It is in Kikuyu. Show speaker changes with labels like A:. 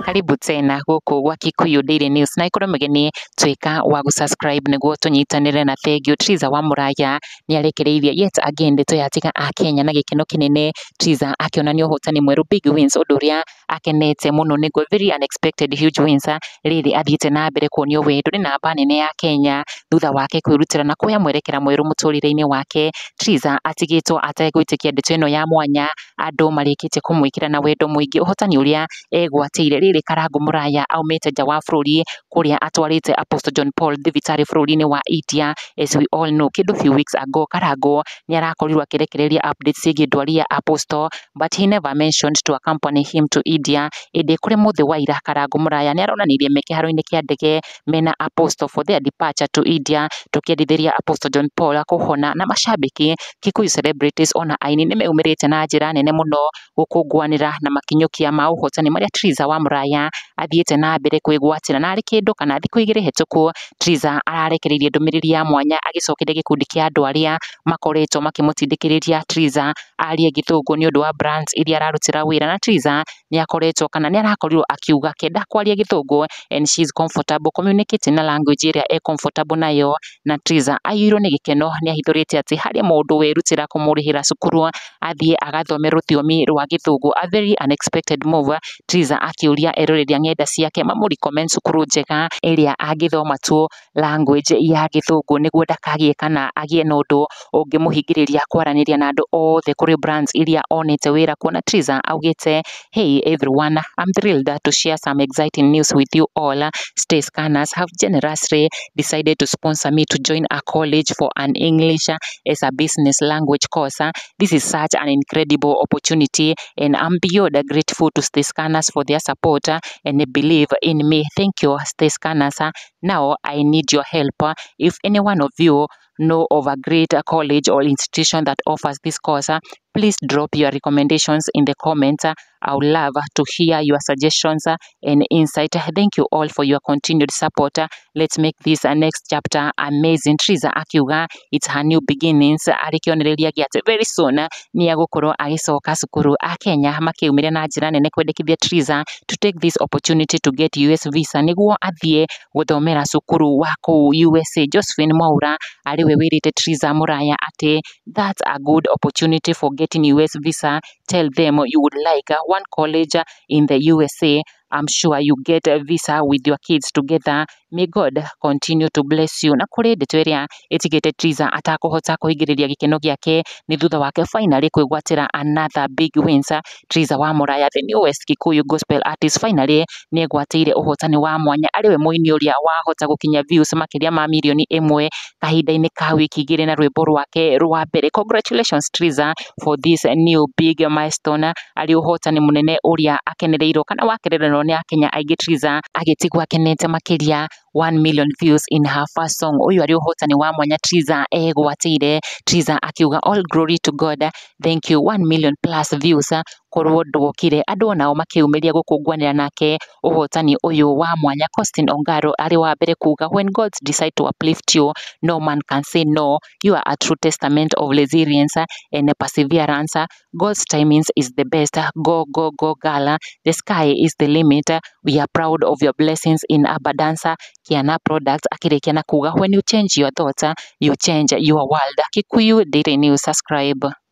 A: Karibu tena gũkũ gwa Kikuyu Daily News, na ikorwo mũgeni tuĩka wa gũsubscribe nĩguo tũnyitanĩre. Na thank you. Triza wa Mũraya nĩ arekereirie yet again ndeto yatiga a Kenya na gĩkeno kĩnene. Triza akĩonania ũhotani mwerũ, big wins, ũndũ ũrĩa akenete mũno nĩguo very unexpected huge wins. Rĩrĩ athiĩte na mbere kuonio wendo nĩ namba nene ya Kenya thutha wake kwĩrutĩra na kuoya mwerekera mwerũ mũtũrĩre-inĩ wake. Triza atigĩtwo ategwĩtĩkia ndeto ĩno ya mwanya andũ marĩkĩtie kũmwĩkĩra na wendo mũingĩ ũhotani ũrĩa egwatĩire. Rĩrĩ Karangũ Mũraya aumĩte nja wa bũrũri kũrĩa atwarĩte Apostle John Paul thibitarĩ bũrũri-inĩ wa India. As we all know, kĩndũ few weeks ago Karangũ nĩ arakorirwo akĩrekereria updates ciĩgiĩ ndwari ya Apostle, but he never mentioned to accompany him to India. Ĩndĩ kũrĩ mũthĩ wa ira Karangũ Mũraya nĩ aronanirie me kĩharo-inĩ kĩa ndege mena Apostle for their departure to India. Tũkĩendithĩria Apostle John Paul kũhona, na mashabiki, Kikuyu celebrities ona aini nĩ meumĩrĩte na njĩra nene mũno gũkũngũanĩra na makinyũkia ma ũhotani marĩa Triza wa Mũraya athiĩte na mbere kwĩgwatĩra. Na arĩ kĩndũ kana thikũ 2 hetũku Triza ararekereirie ndũmĩrĩri ya mwanya agĩcokeria gĩkundi kĩa andũ arĩa makoretwo makĩmũtindĩkĩrĩria Triza arie Gĩthũngũ nĩ ũndũ wa brands iria ararutĩra wĩra. Na Triza nĩ akoretwo kana nĩ arakorirwo akiuga kenda kwaria Gĩthũngũ and she is comfortable communicating na language ĩrĩa e comfortable nayo. Na Triza aiyũirwo nĩ gĩkeno nĩ ahithũrĩte atĩ harĩ mũndũ werutĩra kũmũrĩhĩra cukuru athiĩ agathome rũthiomi rwa Gĩthũngũ, a very unexpected move. Triza akĩũria eroreri a ng'enda ciake mamũ recommend cukuru njega ĩrĩa angĩthoma tu language ya Gĩthũngũ nĩguo ndakagĩe kana agĩe na ũndũ ũngĩmũhingĩrĩria kwaranĩria na andũ othe kũrĩ brands iria onete wĩra. Kuona Triza augĩte, "Hey everyone, I'm thrilled to share some exciting news with you all. Stay Scanners have generously decided to sponsor me to join a college for an English as a business language course. This is such an incredible opportunity and I'm beyond grateful to Stay Scanners for their support and believe in me. Thank you, Stay Scanners. Now I need your help. If any one of you know of a great college or institution that offers this course, please drop your recommendations in the comments. I would love to hear your suggestions and insight. Thank you all for your continued support. Let's make this next chapter amazing." Triza akiuga it's her new beginnings, arĩ kĩonereria gĩa atĩ very soon nĩ egũkorwo agĩcoka cukuru. A Kenya makĩumĩra na njĩra nene kwendekithia Triza to take this opportunity to get US visa nĩguo athiĩ gũthomera cukuru wa kũu USA. Josephine Mwaura arĩ we wĩrĩte Triza Mũraya atĩ that's a good opportunity for getting US visa. Tell them you would like one college in the USA. I'm sure you get a visa with your kids together. May God continue to bless you. Na kũrĩ ndeto ĩrĩa ĩtigĩte Triza atakũhota kũhingĩrĩria gĩkeno gĩake nĩ thutha wake finally kwĩgwatĩra another big wins. Triza wa Mũraya, the newest Kikuyu gospel artist, finally nĩ egwatĩire ũhotani wa mwanya arĩ we mũini ũrĩa wahota gũkinya views makĩria ma mirioni 1 kahinda-inĩ ka wiki 2 na rwĩmbo rwake rwa mbere. Congratulations, Triza, for this new big milestone, arĩ ũhotani mũnene ũrĩa akenereirwo kana wakenererwo nĩ akenya aingĩ. Triza agĩtigwo akenete makĩria 1 million views in her first song. Ũyũ arĩ ũhotani wa mwanya Triza egwatĩire. Triza akiuga, "All glory to God, thank you. 1 million plus views, korwo ndwokire." Andũ onao makĩumĩria gũkũngũanĩra nake ũhotani ũyũ wa mwanya. Costin Ongaro arĩ wa mbere kuga, "When God decide to uplift you, no man can say no. You are a true testament of resilience and perseverance. God's timings is the best. Go, go, go, girl. The sky is the limit. We are proud of your blessings in abundance." Kiana Product akĩrĩkia na kuga, "When you change your thoughts, you change your world." Kikuyu Daily News, subscribe.